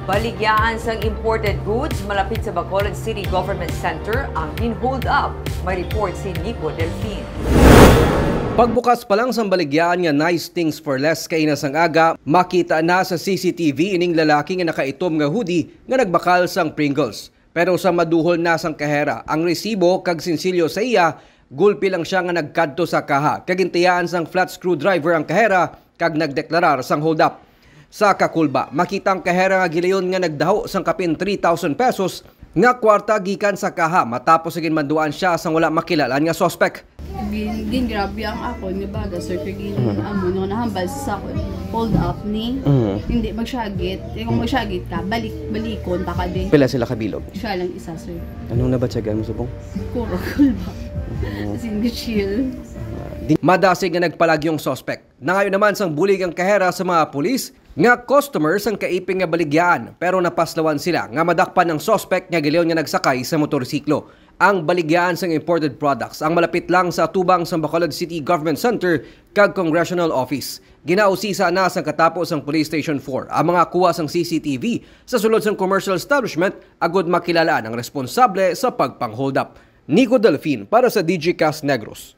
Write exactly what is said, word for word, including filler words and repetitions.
Baligyaan sang imported goods malapit sa Bacolod City Government Center ang gin-hold up. May report si Nico Delfin. Pagbukas pa lang sang baligyaan nga Nice Things for Less kaina sang aga, makita na sa C C T V ining lalaki nga nakaitom nga hoodie nga nagbakal sang Pringles. Pero sa maduhol na sang kahera ang resibo kag sinsilyo sa iya, gulpi lang siya nga nagkadto sa kaha kag gintiyaan sang flat screwdriver ang kahera kag nagdeklarar sang hold up. Sa kakulba, makita ang kahera nga gilayon nga nagdaho sang kapin three thousand pesos nga kwarta gikan sa kaha matapos sa ginmanduan siya sang wala makilalan nga suspek. Gin, gin grabe ang akon nga baga, sir, kay gin amo no nahambal sa akon, hold up ni. Hindi magsyagit. Eh, kung magsyagit ka, balik balikon ta ka di. Pila sila kabilog? Siya lang isa, sir. Anong nabatyagan mo subong? Kuro, kulba. As in, chill. Madasig nga nagpalagyong suspek. Nangayo naman sang bulig ang kahera sa mga pulis nga customers ang kaiping nga baligyaan, pero napaslawan sila nga madakpan ang suspek nga gilayon nga nagsakay sa motorsiklo. Ang baligyaan sang imported products ang malapit lang sa atubang sang Bacolod City Government Center kag Congressional Office. Ginausisa na sang katapo sang Police Station four ang mga kuha sang C C T V sa sulod sang commercial establishment agud makilalaan ang responsable sa pagpang-hold up. Nico Delfin para sa D G Cast Negros.